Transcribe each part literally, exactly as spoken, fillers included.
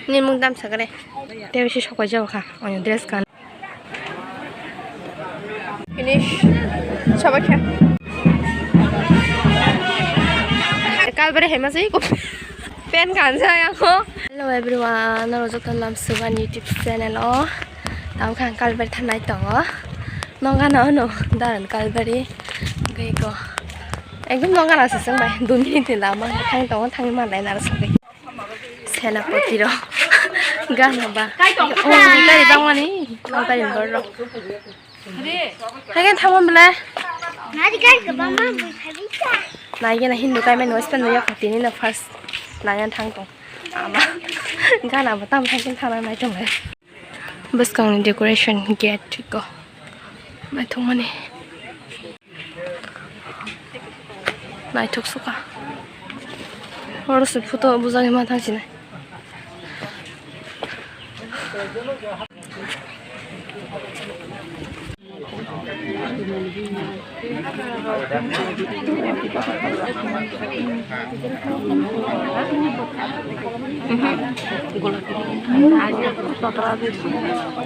Ni mung dam sakare. Te bisi sokai jago kha. Oyo dress kan. Finish. Sobai kha. Kalbari hema sei ko. Pen kan sa ya ko. Hello everyone. Naro joto lam suban YouTube channel o. Tam khan kalbari thanai tongo. Nongana ono daran kalbari. Gai ko. Ekdom nongana seseng bai. Dui minute ni lama thang tongo, thang ma lai naro sabai. Senapati rok. Gana ba. Oh, gari bangmani. Gari borok. Hagen thamon bele. Nari gari kebangma bui khabisa. Nai gena Hindu kai men western no yok tini no first. Nai an thang tong. Ama. Gana ba tam thang kin thang nai tong le. Bwskangni decoration gate go. Naithokmani. Naithok sukha. Oro se photo bujagwi ma thang sinai.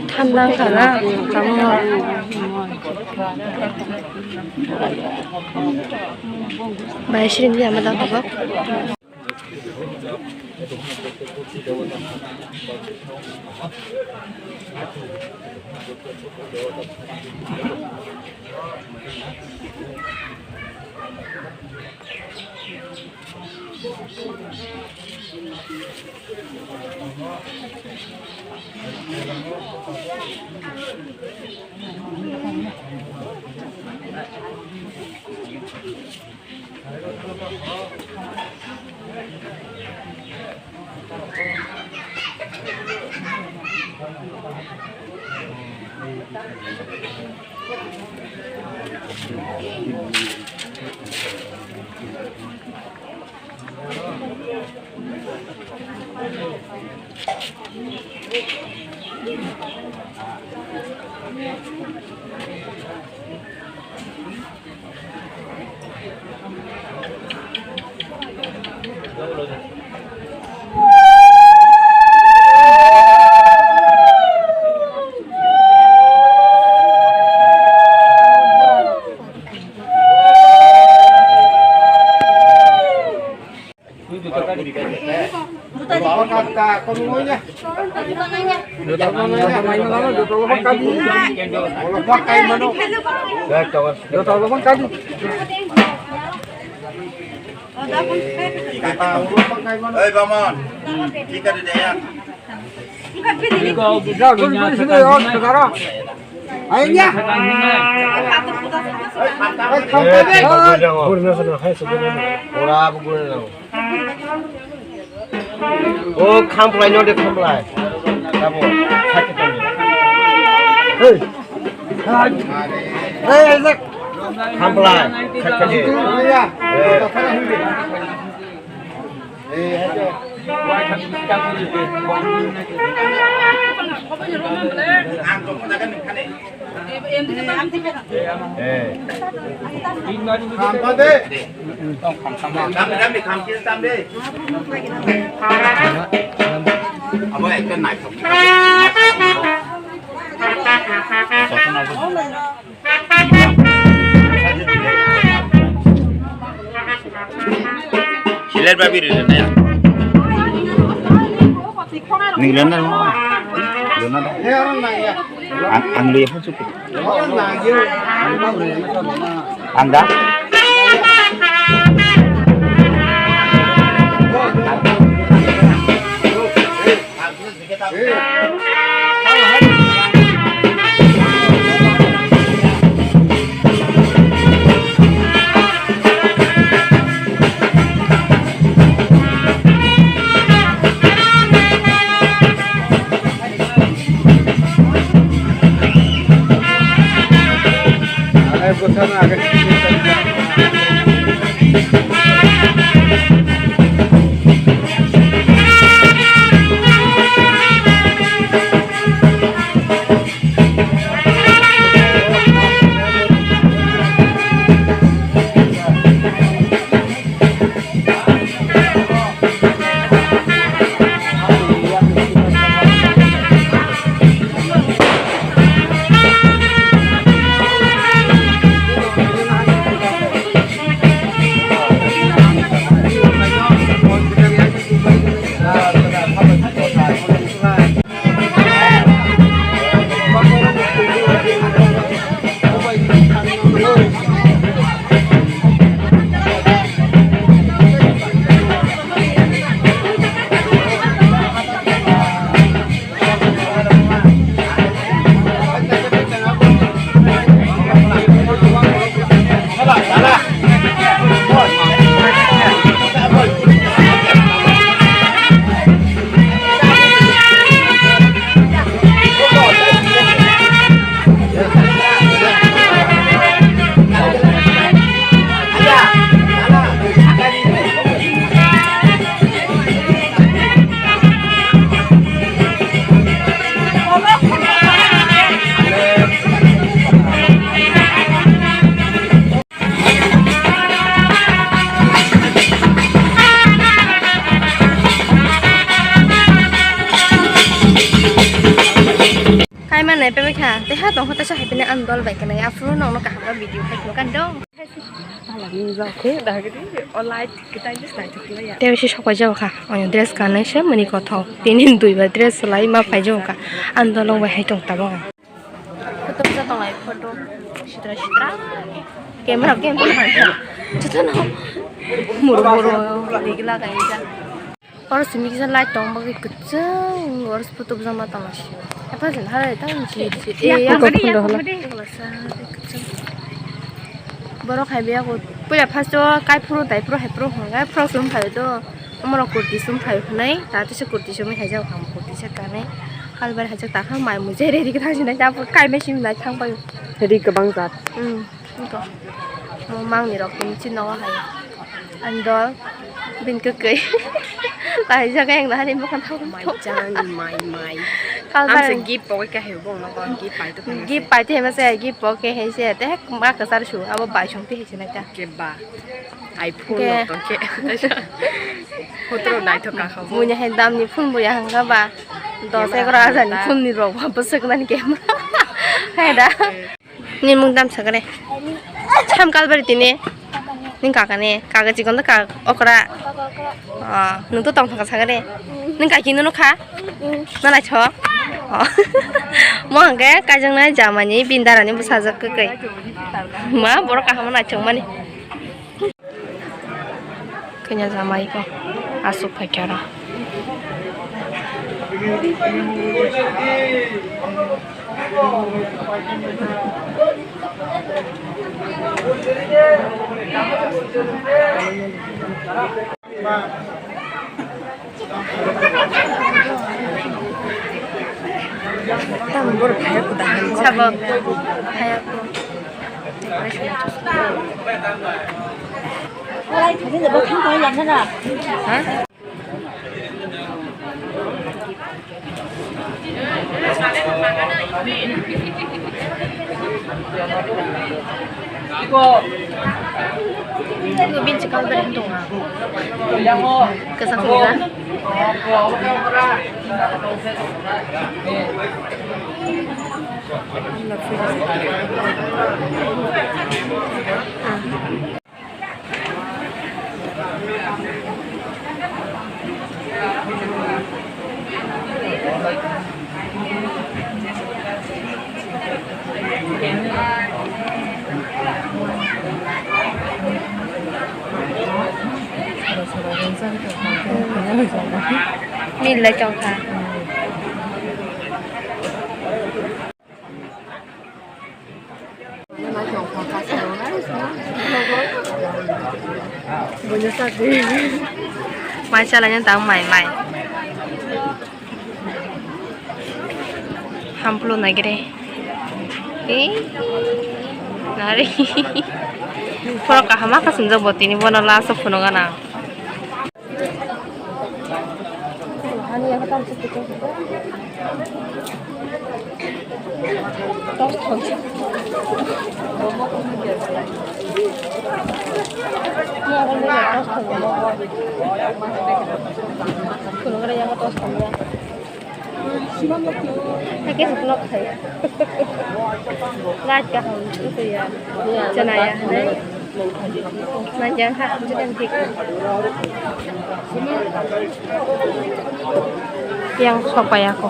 Thanda wngkha na? Bai siring di ama da kabo. Oi, Bamon. Tika de ya. Ora, bu guna. O khamplai no de khamplai. Tamo, sakhe tamo. Hey. Hey, Isaac. Khamplai, sakhe de. Hey. Silet ba biri rina ya. Ni rina mo. Rina da. Ang, ang liya pun cukup. Ang da. Ai manai pepe kha, te ha tong kha ta sa hai pene ang dol bai kene, aphuru nong no kaham video khai kho kan dong. Tei bisi sok pai jabo kha, oya dress kanai se mani kothok, tini dui ba dress lai ma pai jabo kha, ang dol bai hai tong tabok. Photo bwsa tonglai, photo sitra sitra. Camera, camera. Jotono muru muru rigla kaijak. Oro simi kisa light tong bagwi kwchwng, oro photo bwsa ma tongla sio. Epa jin harai ta jil jil. Eh, ya photo phone da hala. Borok hai biya ko puila first o kai phuru tai phuru hai phuru hwnga phuru sum phai do. Omorok kurti sum phai hwnwi, ta tisa kurti sumwi haijak, ham kurti se kanwi. Kalbar haijak, ta kha mai mui je ready khe thang sinai, ta kai machine nai thang pai. Ri kwbang jat. Hmm, niko. Mo mangni rok tini chini nogo hai. Ani dol, bini kwkwi. Kaijak yang nahani mokhan thang. Mai jani, mai, mai. Kalbar. Amsa gift pogwi khe hai bong nogo, gift pai to khe. Gift pai to hai masa, gift pogwi khe hai se, te ma kwchar su, abo bai song te hai se nai ta. Keba. iPhone. Ke? No tong khe. Photo naithok ka kha bo. Mui ni hai damni phone bo ya hangka ba. Dos egaroh hajar ni phone ni rok ba bwswk nani camera. Hai da. Ni mung dam sakre. Sam kalbari tini. Ning kaka ni, kaka chikon da kaka okra. Ah, nung to tong thangka sakre. Ning kaki nunu kha? Na naithok. Oh. Mo hangke kaijaknai jamani bindarani bwsajak kwkwi. Ma borok kaham naithok mani. Kanya jamai ko asuk phaikha ro. Sabo, kaya ko. Bini chikon beri hitung ah. Kwchak kwchak. Milai tongkha. Mai chalaina tang mai mai. Hamplo nagire. Eh, nari. Pura kaham kha sumjak bo tini bono last o phunuk gana. Hakhe se vlog khai. Light kaham wngkha ya. Chwnaya hinwi. Manjang ha, jikam thik. Yang sopaya ko.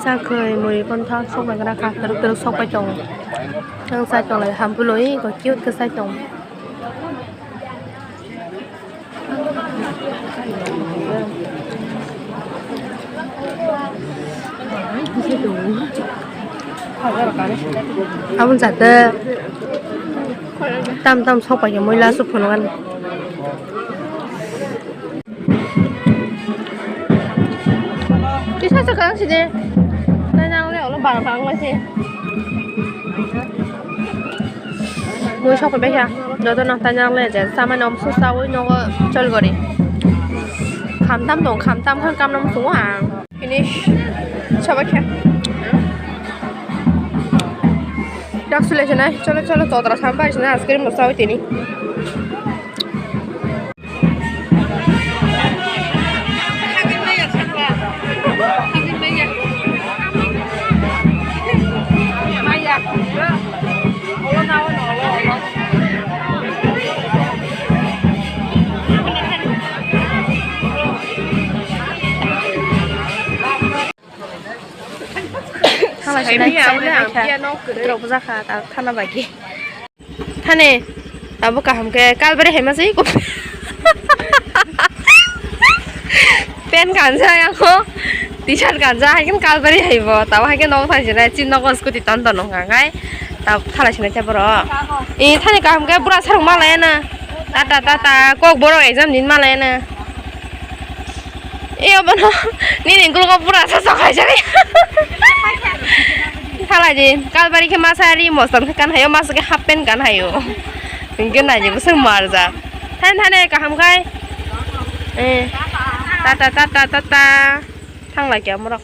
Sakhoi muri kontha soknai gra kha, twrwk twrwk sokpai tongo. Ang sai tonglai, hampului ko cute khe sai tongo. Aboni jate tam tam sokpai khe moila aswk phunukani. Kisa sakang sini. Tei nang le ulo barang barang lai se. Mui sok bai kha. Joto no tei nang le je samani om su sawi nogo chol gori. Kham tam dong, kham tam khan kam nam sungo ang. Finish. Sabai kha. Dak sule se nai. Cholo cholo todra sampai se nai. Ice cream no sawi tini. Thani, ang phiya nok kwrwi. Drop jakha, ta thana bagwi. Thani, abo kaham khe kalbari hai ma se. Pant kansa yang ko, t-shirt kansa, hai khe kalbari hai bo. Tabo hai khe nok thang sinai, chin nok scooty ton ton nong kha khai. Ta thalai sinai khe borok. E thani kaham khe bura sarung malai na. Tata, tata, kok borok exam din malai na. E abono nini ukulgo pura sa sok hai jani. Thalai di, kalbari khe masa ri mostan khe kan hayo, masa khe half pant kan hayo. Hingke nai ni bwswk marjak. Than thane kaham khai. Eh. Tata, tata, tata. Thanglai khe amorok.